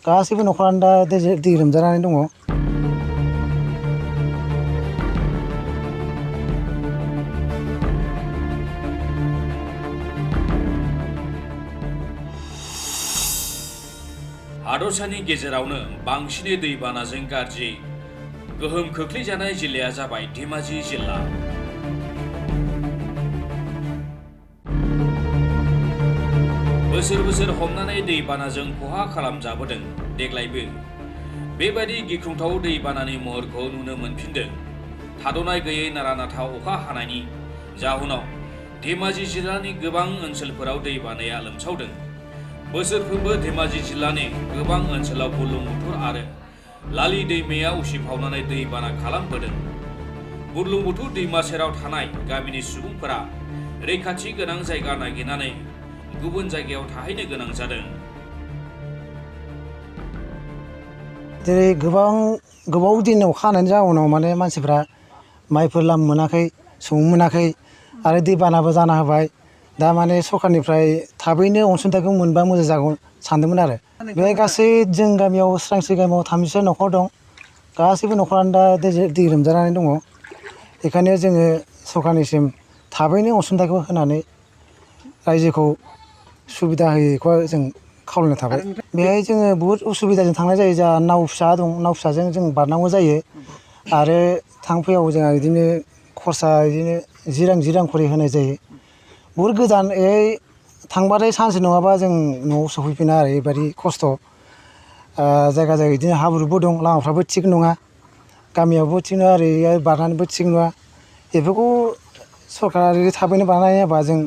गासैबो न'खरानो दा दै लोमजानानै दङ। हादरसानि गेजेरावनो बांसिनै दैबानाजों गाज्रि गोहोम खोख्लैजानाय जिल्लाया जाबाय धेमाजि जिल्ला। बोसोर बोसोर हमनानै दैबानाजों खहा खालामजाबोदों। देग्लायबो बेबायदि गिख्रंथाव दैबानानि महरखौ नुनो मोनफिनदों। थाद'नाय गैयै नारा-नाथा अखा हानायनि जाहोनाव धेमाजि जिल्लानि गोबां ओनसोलफोराव दैबानाया लोमसावदों। बोसोरफ्रोमबो धेमाजि जिल्लानि गोबां ओनसोलाव बुरलुंबुथुर आरो लालि दैमाया उसिफावनानै दैबाना खालामबोदों। बुरलुंबुथुर दैमा सेराव थानाय गामिनि सुबुंफोरा रैखाथि गोनां जायगा नागिरनानै गुबुन जायगायाव थाहैनो गोनां जादों। जेरै गोबाव दिन अखा हानायनि जाउनाव माने मानसिफ्रा माइफोर लामनो मोनाखै, सौनो मोनाखै आरो दैबानाबो जाना होबाय। दा माने सरखारनिफ्राय थाबैनो अनसुंथाइखौ मोनबा मोजां जागौ सानदोंमोन आरो। बे गासै जों गामियाव स्रांस्रि गामियाव 30 न'खर दं। गासैबो न'खरानो दा दै लोमजानानै दङ। बेखायनो जोङो सरखारनिसिम थाबैनो अनसुंथाइखौ होनानै रायजोखौ सुबिदा होयैखौ जों खावलायनाय थाबाय। बेहाय जोङो बुहुद उसुबिदाजों थांनाय जायो। जोंहा नाव फिसा दं, नाव फिसाजों जों बारनांगौ जायो आरो थांफैयाव जोंहा बिदिनो खरसा बिदिनो 10 रां खरि होनाय जायो। बुहुद गोजान थांबाथाय सानसे नङाबा जों न'आव सफैफिना आरो ओरैबायदि खस्थ'। जायगा बिदिनो हाब्रुबो दं, लामाफ्राबो थिग नङा, गामियावबो थिग नङा, ओरै बारनानैबो थिग नङा। बेफोरखौ सरकारा थाबैनो बानायना होबा जों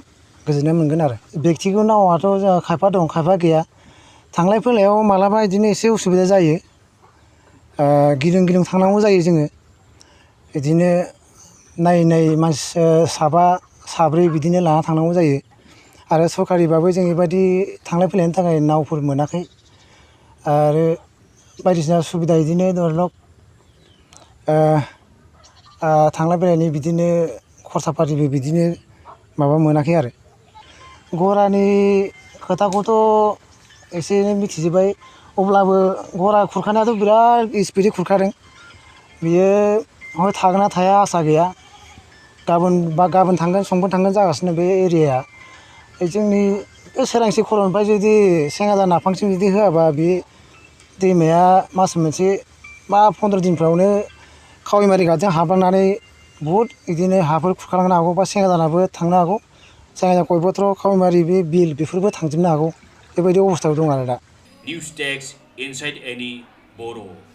गोजोननाय मोनगोन आरो। बेक्तिगत नावआथ' जोंहा खायफा दं खायफा गैया। थांलाय फैलायाव मालाबा बिदिनो एसे उसुबिदा जायो। गिदिं गिदिं थांनांगौ जायो जोङो। बिदिनो नायै मानसि साबा साब्रै बिदिनो लाना थांनांगौ जायो आरो सरकारिबाबो जों बेबायदि थांलाय फैलायनि थाखाय नावफोर मोनाखै आरो बायदिसिना सुबिदा बिदिनो धरिलक थांलाय फैलायनि बिदिनो खरसा पातिबो बिदिनो माबा मोनाखै आरो। गरानि खोथाखौथ' एसे एनै मिथिजोब्बाय, अब्लाबो गरा खुरखानायाथ' बिराद स्पिडै खुरखादों। बियो हय थागोन ना थाया आसा गैया। गाबोन थांगोन समफोर थांगोन जागासिनो बे एरियाया। जोंनि बे सोरांसि खर'निफ्राय जुदि सेङाजार नाफांसिम जुदि होआबा बे दैमाया मास मोनसे बा 15 दिनफ्रावनो खावैमारि घाटजों हाबलांनानै बुहुद बिदिनो हाफोर खुरखालांनो हागौ बा सेङाजानाबो थांनो हागौ। सेङाजार, कयबत्र, खावैमारि बे बिल बेफोरबो थांजोबनो हागौ। बेबायदि अबस्थायाव दं आरो दा। निउस डेस्क इनसाइड एनि बर'।